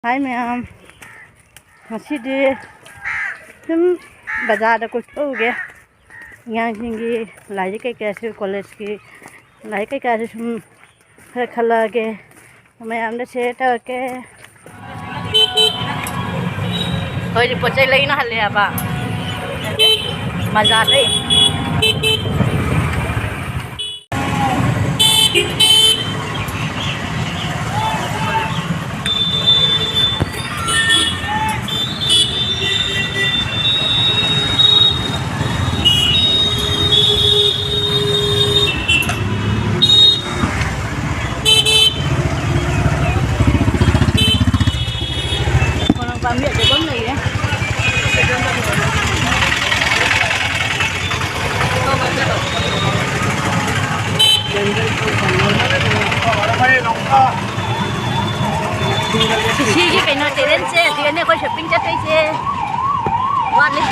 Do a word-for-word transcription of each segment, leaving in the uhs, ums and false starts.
ꯍꯥꯏ ꯃꯌꯥꯝ, ꯉꯁꯤꯗꯤ ꯁꯨꯝ ꯕꯖꯥꯔꯗ ꯀꯣꯏꯊꯣꯛꯎꯒꯦ꯫ ꯑꯉꯥꯡꯁꯤꯡꯒꯤ ꯂꯥꯏꯔꯤꯛ ꯀꯩꯀꯥꯁꯨ, ꯀꯣꯂꯦꯖꯀꯤ ꯂꯥꯏꯔꯤꯛ ꯀꯩꯀꯥꯁꯨ ꯁꯨꯝ ꯈꯔ ꯈꯜꯂꯛꯑꯒꯦ, ꯃꯌꯥꯝꯗ ꯁꯤꯌꯔ ꯇꯧꯔꯛꯀꯦ꯫ ꯑꯩꯈꯣꯏꯗꯤ ꯄꯣꯠ ꯆꯩ ꯂꯩꯅ ꯍꯜꯂꯦꯕ꯫ ꯕꯖꯥꯔꯗꯩ꯫ ꯄꯥꯝꯕꯤ ꯑꯆꯧꯕ ꯑꯃ ꯂꯩꯔꯦ꯫ ꯁꯤꯒꯤ ꯀꯩꯅꯣ, ꯇꯦꯔꯦꯟꯁꯦ, ꯑꯁꯤꯒꯅꯦ ꯑꯩꯈꯣꯏ ꯁꯣꯄꯤꯡ ꯆꯠꯇꯣꯏꯁꯦ꯫ ꯋꯥꯠꯂꯤ꯫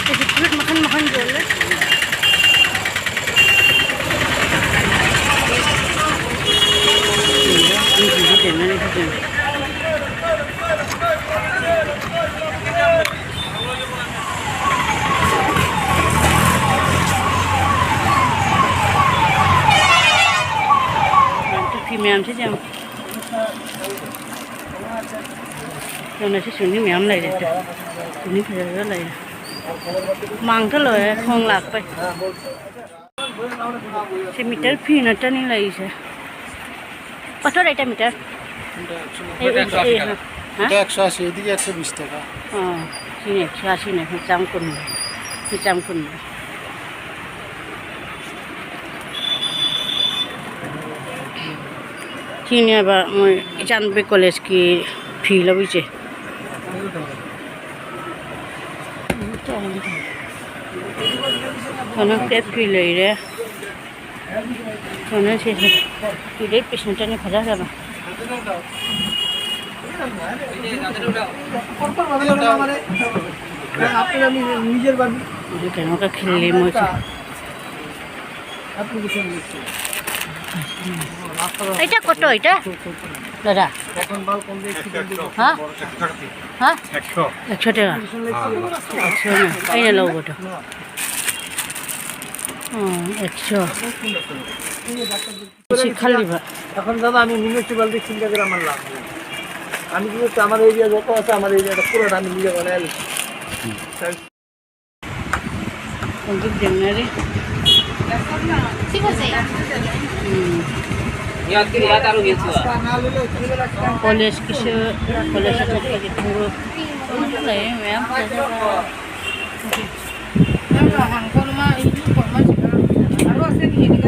ꯁꯤꯗꯤ ꯐ꯭ꯔꯨꯏꯠ ꯃꯈꯜ ꯃꯈꯜ ꯌꯣꯜꯂꯦ꯫ ꯐꯤ ꯃꯌꯥꯝꯁꯤꯗꯤ ꯌꯥꯝ ꯌꯥꯝꯅꯁꯨ ꯁꯤꯡꯂꯤ ꯃꯌꯥꯝ ꯂꯩꯔꯦ꯫ ꯁꯤꯡꯂꯤ ꯐꯖ ꯐꯖꯕ ꯂꯩꯔꯦ꯫ ꯃꯥꯡꯗ ꯂꯣꯏꯔꯦ ꯊꯣꯡ ꯂꯥꯛꯄꯩ꯫ ꯁꯤ ꯃꯤꯇꯔ ꯐꯤ ꯅꯠꯇꯅꯤ ꯂꯩꯔꯤꯁꯦ꯫ কত এটা মিটার? এটা একশো আশি টাকা। হ্যাঁ? এটা একশো আশি, এদিকে একশো বিশ টাকা। ꯑꯥ, ꯁꯤꯅꯦ, ꯁꯤ ꯑꯁꯤꯅꯦ, ꯃꯤꯆꯥꯝ ꯀꯨꯟ, ꯃꯤꯆꯥꯝ ꯀꯨꯟ꯫ ꯁꯤꯅꯦꯕ ꯃꯣꯏ ꯏꯆꯥꯅꯨꯄꯤ ꯀꯣꯂꯦꯖꯀꯤ ꯐꯤ ꯂꯧꯔꯤꯁꯦ꯫ ꯀꯩꯅꯣ, ꯀꯦꯞ ꯐꯤ ꯂꯩꯔꯦ꯫ ꯀꯩꯅꯣ ꯁꯤꯁꯦ, ꯐꯤꯗꯩ ꯄꯤꯁ ꯑꯝꯇꯅꯦ ꯐꯖꯈ꯭ꯔꯕ꯫ ꯑꯗꯨ ꯀꯩꯅꯣꯒ ꯈꯤꯜꯂꯤ ꯃꯣꯏꯁꯦ꯫ এটা কত এটা? দাদা। এখন মাল কম দিয়ে কি বলবো? হ্যাঁ? একশো টাকা। হ্যাঁ? একশো। একশো টাকা। একশো না, এই যে লোগোটা। হুম, একশো। বেশি খালি ভা- এখন দাদা, আমি মিউনিসিপ্যালিটি চিন্তা করে আমার লাভ নেই। আমি কি করছি, আমার এরিয়া যত আছে, আমার এরিয়াটা পুরোটা আমি নিজে বানাই নিচ্ছি। সঞ্জীব জেনারে। ঠিক আছে। হুম। ইয়াত কি ইয়াত আৰু গেছো। কলেজ কিছু, কলেজ আছে, পুরো।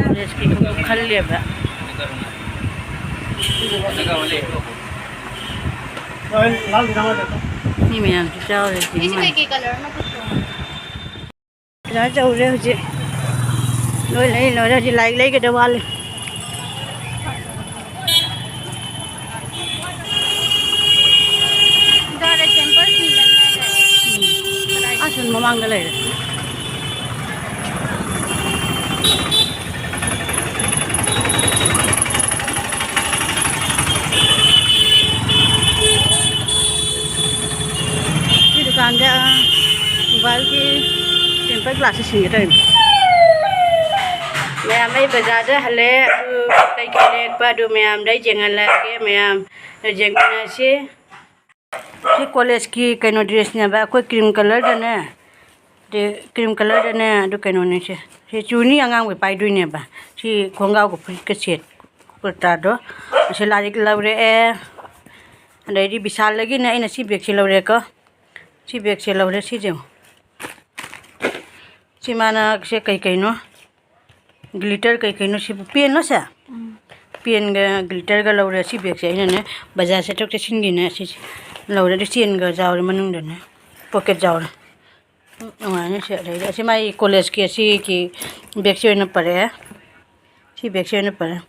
কলেজ কিছু খালি বা। ꯃꯤ ꯃꯌꯥꯝꯁꯨ ꯆꯥꯎꯔꯦ꯫ ꯁꯤ ꯀꯩ ꯀꯩ ꯀꯂꯔꯅꯣ? ꯑꯣꯖꯥ ꯇꯧꯔꯦ ꯍꯧꯖꯤꯛ꯫ ꯂꯣꯏ ꯂꯩ ꯂꯣꯏꯔꯦ, ꯍꯧꯖꯤꯛ ꯂꯥꯏꯔꯤꯛ ꯂꯩꯒꯗꯕ ꯋꯥꯠꯂꯤ꯫ ꯎꯝ꯫ ꯑꯁꯣꯝ ꯃꯃꯥꯡꯗ ꯂꯩꯔꯦ꯫ ꯁꯤ ꯗꯨꯀꯥꯟꯗ mobileꯒꯤ tempered glassꯁꯦ ꯁꯤꯟꯒꯦ ꯇꯧꯔꯤꯅꯤ꯫ ꯃꯌꯥꯝ, ꯑꯩ ꯕꯖꯥꯔꯗ ꯍꯜꯂꯦ꯫ ꯑꯗꯨ ꯀꯩꯀꯩ ꯂꯩꯔꯛꯄ ꯑꯗꯨ ꯃꯌꯥꯝꯗ ꯑꯩ ꯌꯦꯡꯍꯜꯂꯛꯑꯒꯦ꯫ ꯃꯌꯥꯝ ꯌꯦꯡꯃꯤꯟꯅꯁꯤ꯫ ꯁꯤ ꯀꯣꯂꯦꯖꯀꯤ ꯀꯩꯅꯣ dressꯅꯦꯕ꯫ ꯑꯩꯈꯣꯏ cream colourꯗꯅꯦ, cream colourꯗꯅꯦ, ꯑꯗꯨ ꯀꯩꯅꯣꯅꯦ ꯁꯦ꯫ ꯁꯤ ꯆꯨꯅꯤ ꯑꯉꯥꯡꯕꯩ ꯄꯥꯏꯗꯣꯏꯅꯦꯕ꯫ ꯁꯤ ꯈꯣꯡꯒ꯭ꯔꯥꯎꯒ ꯐꯨꯔꯤꯠꯀ set ꯀꯨꯔꯇꯥꯗꯣ꯫ ꯑꯁꯤ ꯂꯥꯏꯔꯤꯛ ꯂꯧꯔꯛꯑꯦ꯫ ꯑꯗꯩꯗꯤ ꯕꯤꯁꯥꯜꯗꯒꯤꯅꯦ ꯑꯩꯅ ꯁꯤ bagꯁꯦ ꯂꯧꯔꯦꯀꯣ꯫ ꯁꯤ bagꯁꯦ ꯂꯧꯔꯦ, ꯁꯤꯁꯦ ꯌꯦꯡꯉꯨ꯫ ꯁꯤ ꯃꯥꯅ ꯁꯦ ꯀꯩ ꯀꯩꯅꯣ? Glitter ꯀꯩ ꯀꯩꯅꯣ ꯁꯤꯕꯨ? Penꯂꯣ ꯁꯦ? ꯎꯝ꯫ Penꯒ glitterꯒ ꯂꯧꯔꯦ꯫ ꯁꯤ bagꯁꯦ ꯑꯩꯅꯅꯦ ꯕꯖꯥꯔ ꯆꯠꯊꯣꯛ ꯆꯠꯁꯤꯟꯒꯤꯅꯦ ꯁꯤꯁꯦ ꯂꯧꯔꯦ꯫ ꯑꯗꯨ chainꯒ ꯌꯥꯎꯔꯦ ꯃꯅꯨꯡꯗꯅꯦ, pocket ꯌꯥꯎꯔꯦ꯫ ꯎꯝ, ꯅꯨꯡꯉꯥꯏꯅꯤ ꯁꯤ꯫ ꯑꯗꯩꯗꯤ ꯑꯁꯤ ꯃꯥꯒꯤ ꯀꯣꯂꯦꯖꯀꯤ ꯑꯁꯤꯒꯤ bagꯁꯦ ꯑꯣꯏꯅ ꯄꯔꯛꯑꯦ꯫ ꯁꯤ bagꯁꯦ ꯑꯣꯏꯅ ꯄꯔꯛꯑꯦ꯫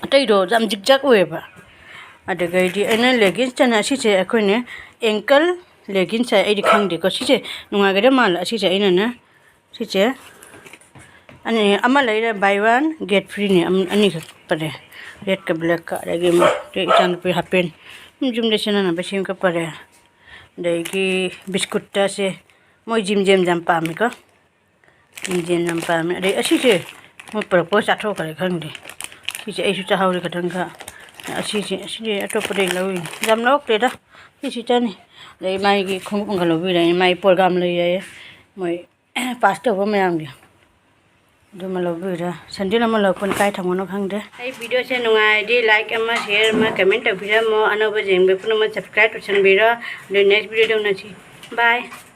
ꯑꯇꯩꯗꯣ ꯌꯥꯝ zigzag ꯑꯣꯏꯌꯦꯕ꯫ ꯑꯗꯨꯗꯒꯤꯗꯤ ꯑꯩꯅ leggingsꯇꯅ ꯑꯁꯤꯁꯦ ꯑꯩꯈꯣꯏꯅꯦ ankle leggings ꯍꯥꯏ, ꯑꯩꯗꯤ ꯈꯪꯗꯦꯀꯣ꯫ ꯁꯤꯁꯦ ꯅꯨꯡꯉꯥꯏꯒꯗꯕ ꯃꯥꯜꯂꯦ꯫ ꯑꯁꯤꯁꯦ ꯑꯩꯅꯅꯦ ꯁꯤꯁꯦ ꯑꯅꯤ ꯑꯃ ꯂꯩꯔꯦ, buy one get free ꯅꯤ, ꯑꯅꯤꯈꯛ ꯄꯔꯦ꯫ Red ꯀ black ꯀ, ꯑꯗꯒꯤ ꯑꯃ ꯏꯆꯥꯅꯨꯄꯤ half pant ꯌꯨꯝꯗ ꯁꯦꯠꯅꯅꯕ ꯁꯦꯝ ꯀꯛꯄꯔꯦ꯫ ꯑꯗꯒꯤ ꯕꯤꯁꯀꯨꯠꯇꯁꯦ ꯃꯣꯏ ꯖꯤꯝ ꯖꯦꯝ ꯌꯥꯝ ꯄꯥꯝꯃꯤꯀꯣ꯫ ꯖꯤꯝ ꯖꯦꯝ ꯌꯥꯝ ꯄꯥꯝꯃꯤ꯫ ꯑꯗꯩ ꯑꯁꯤꯁꯦ ꯃꯣꯏ ꯄꯨꯔꯛꯄꯒ ꯆꯥꯊꯣꯛꯈ꯭ꯔꯦ ꯈꯪꯗꯦ꯫ ꯁꯤꯁꯦ ꯑꯩꯁꯨ ꯆꯥꯍꯧꯔꯦ ꯈꯇꯪ ꯈꯔ꯫ ꯑꯁꯤꯁꯦ, ꯑꯁꯤꯗꯤ ꯑꯇꯣꯞꯄꯗꯒꯤ ꯂꯧꯔꯤꯅꯤ꯫ ꯌꯥꯝ ꯂꯧꯔꯛꯇꯦꯗ꯫ ꯁꯤꯁꯤ ꯆꯅꯤ꯫ ꯑꯗꯩ ꯃꯥꯒꯤ ꯈꯣꯡꯎꯞ ꯑꯃꯒ ꯂꯧꯕꯤꯔꯛꯑꯦ꯫ ꯃꯥꯒꯤ program ꯂꯩ ꯍꯥꯏꯌꯦ꯫ ꯃꯣꯏ pass ꯇꯧꯕ ꯃꯌꯥꯝꯒꯤ꯫ ꯑꯗꯨꯃ ꯂꯧꯕꯤꯔꯦ꯫ Sandal ꯑꯃ ꯂꯧꯔꯛꯄꯅꯤ, ꯀꯥꯏ ꯊꯝꯕꯅꯣ ꯈꯪꯗꯦ꯫ ꯑꯩ videoꯁꯦ ꯅꯨꯡꯉꯥꯏꯔꯗꯤ like ꯑꯃ, share ꯑꯃ, comment ꯇꯧꯕꯤꯔꯝꯃꯣ꯫ ꯑꯅꯧꯕ ꯌꯦꯡꯕ ꯄꯨꯝꯅꯃꯛ subscribe ꯇꯧꯁꯟꯕꯤꯔꯣ꯫ ꯑꯗꯨ next videoꯗ ꯎꯅꯁꯤ꯫ Bye꯫